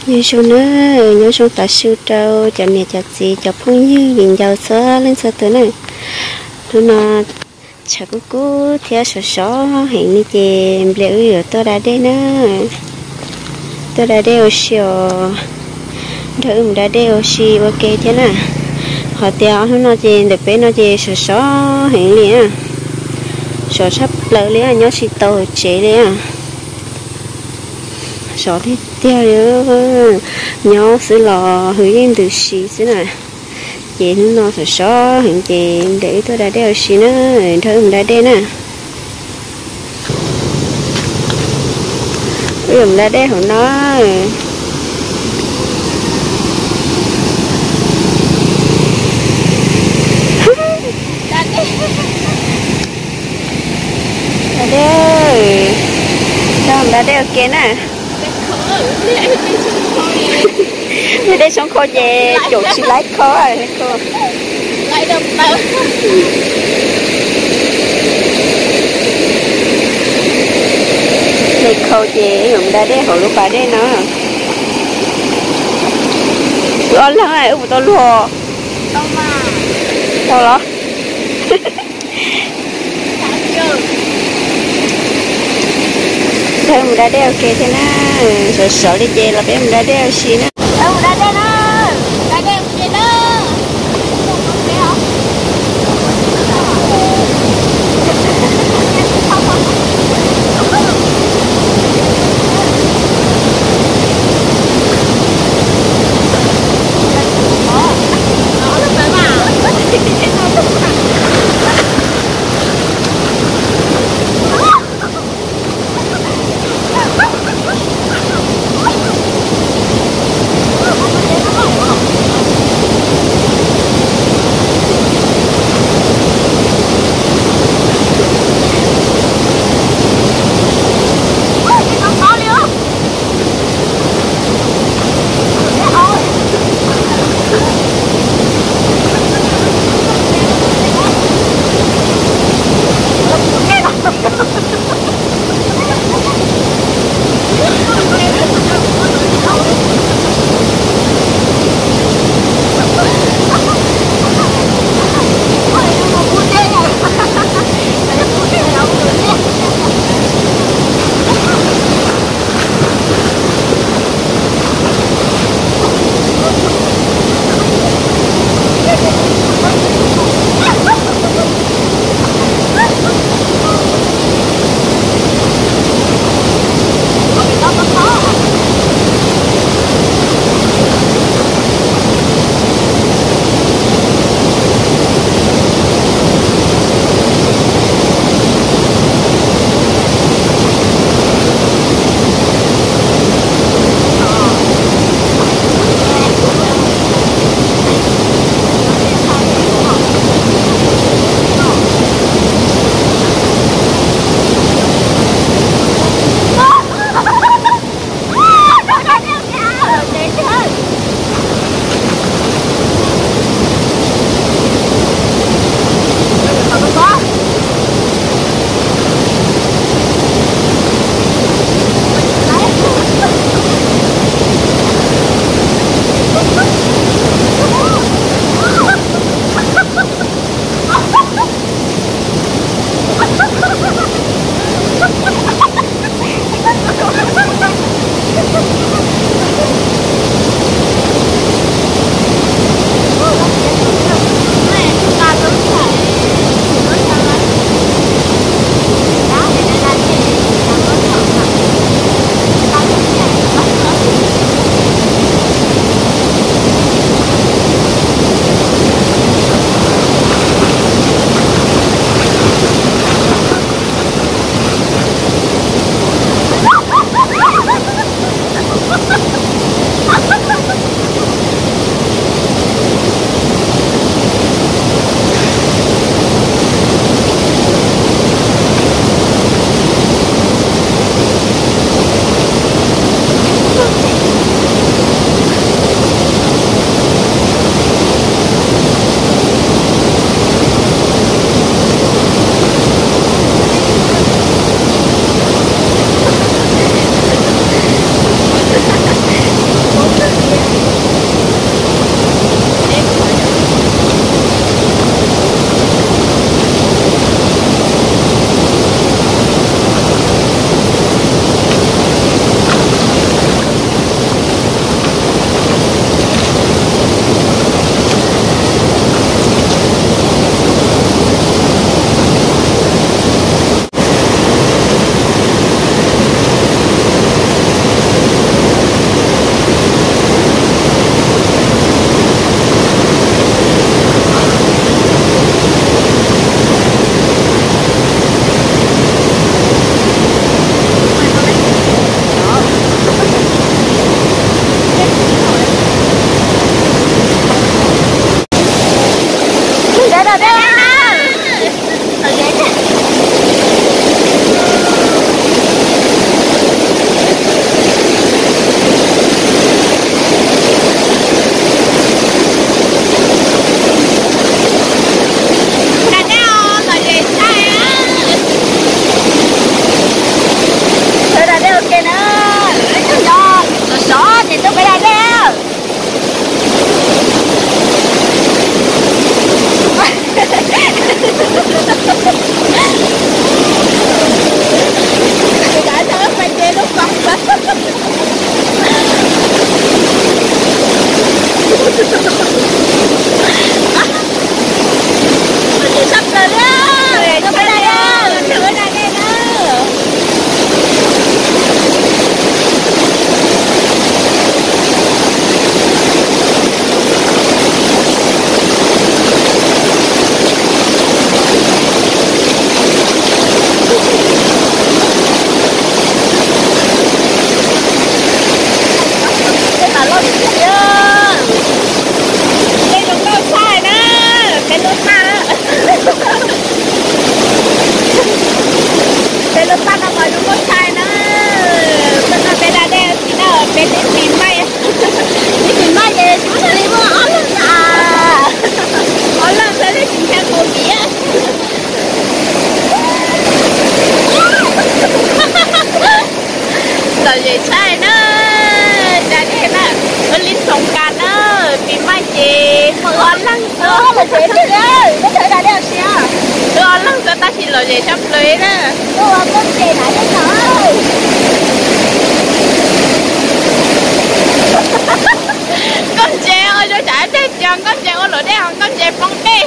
Nyob zoo na, nyob zoo tav su rau cov niam cov txiv cov phooj ywg viv ncaus txhua leej txhua tus na. Hnub no tshav kub kub thiab sov sov heev li ces nplej wb yuav tuaj da dej na. Tuaj da dej ua si os, nrog wb mus da dej ua si ua ke thiab na. Qhov tias hnub no ces ntawm peb no ces sov sov heev li na. Sov tshaj plaws li, nyob tsis tau hauv tsev li. Sov tiag tiag li, nyob xwb los hws yeej ntws si xwb na. Ces hnub no sov sov heev ces nrog wb tuaj da dej ua si na, nrog wb mus da dej na. Wb yuav mus da dej hauv no. Da dej, da dej ua ke na. Dej tshoob khau ces caum tsis laib khau. Dej khau ces yuav mus da dej hauv lub pas dej no. Wb ob leeg wb puas tau luag? Tau los? Nrog mus da dej ua ke thiab na. Sov sov li ces los peb mus da dej ua si na. Dej na. Da dej os, lom zem tshaj. Sawv da dej ua ke na. Sov sov ces tuaj peb da dej. Tej zoo nkauj tshaj na, peb lub paj. Peb lub paj no mas zoo nkauj tshaj na. Peb no peb da dej tsis na, peb twb tsis maij, twb tsis maij ces tsis muaj li muaj ob leeg na. Ob leeg xwb twb tsis ntshai mus viv. Lom zem tshaj na, da dej na, ua li Xoo Kas na, pis maij ces muaj wb ob leeg xwb. Wb ob leeg xwb tab sis lom zem tshaj plaws na. Nkauj ntses ua zoo tsam dej cog, nkauj ntses ua luam dej hos nkauj ntses poob dej.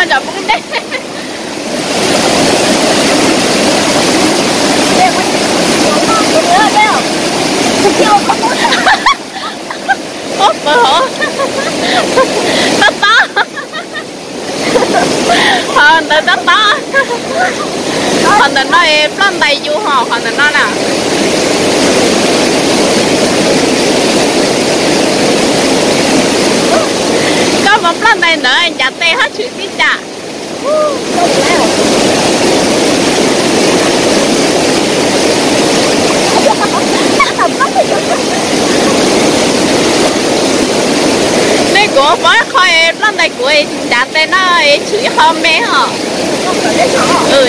Nram poob dej. Ub, pawg hov. Tob tob. Qhov ntawd tob tob. Qhov ntawm no es ploj ntais yus hos qhov ntawm no na. Koj mus ploj ntais ntawd ncav tes hab tshwm tib cas. Nej kuv pom ib qho es ploj ntais kuv es ncav tes no es tshwm ib qho me hos.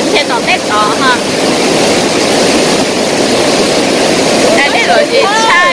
Ntshe tom tej tod hos. Da dej lom zem tshaj.